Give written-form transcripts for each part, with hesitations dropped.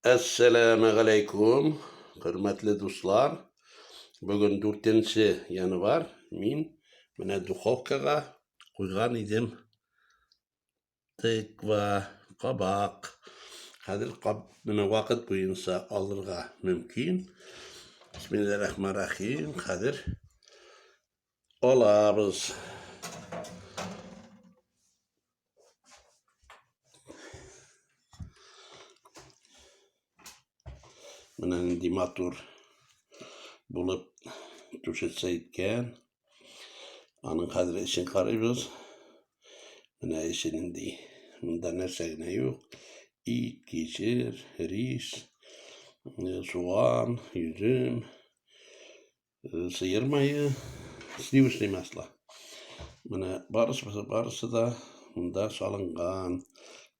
Әссәләмә галәйкүм, хөрмәтле дуслар. Бүген 4 январь. Мин менә духовкага куйган идем тыква, кабак. Хәзер каб менә вакыт буенча алырга мөмкин. Бисмиллаһир-рахманир-рахим. Хәзер алабыз. Менә нинди матур булып түшәтсә иткән. Аның хәзер эчен карыйбыз. Менә эче нинди. Монда нәрсә генә юк. Ит, кишер, рис, суган, йөзем, Сыер мае, сливочный масло. Менә барысы, барысы да монда салынган.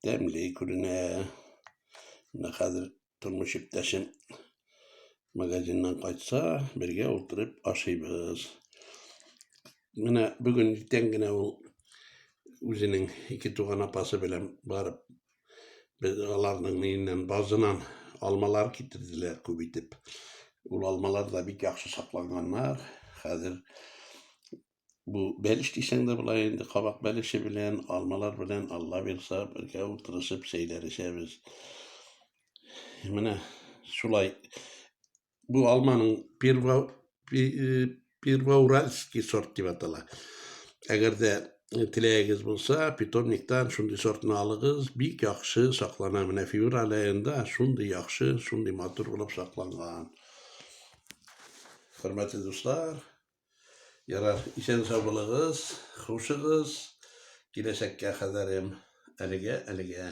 Тәмле күренә. Менә хәзер тормыш иптәшем магазиннан кайтса, бергә утырып ашыйбыз. Менә бүген иртән генә ул үзенең ике туган апасы белән барып Без аларның ниеннән базынан алмалар китерделәр күп итеп. Ул алмалар да бик яхшы сакланганнар. Хәзер бу бәлеш дисәң дә була инде, кабак бәлеше белән, алмалар белән, Алла бирса, бергә утырышып чәйләр эчәбез. Менә шулай. Бу алманың перво, первоуральский сорт дип атала. Әгәр дә теләгегез булса, питомниктан шундый сортны алыгыз, бик яхшы саклана. Менә февраль аенда шундый яхшы, шундый матур булып сакланган. Хөрмәтле дуслар, ярар, исән сау булыгыз, хушыгыз. Киләчәккә хәзәрем. Әлегә, әлегә.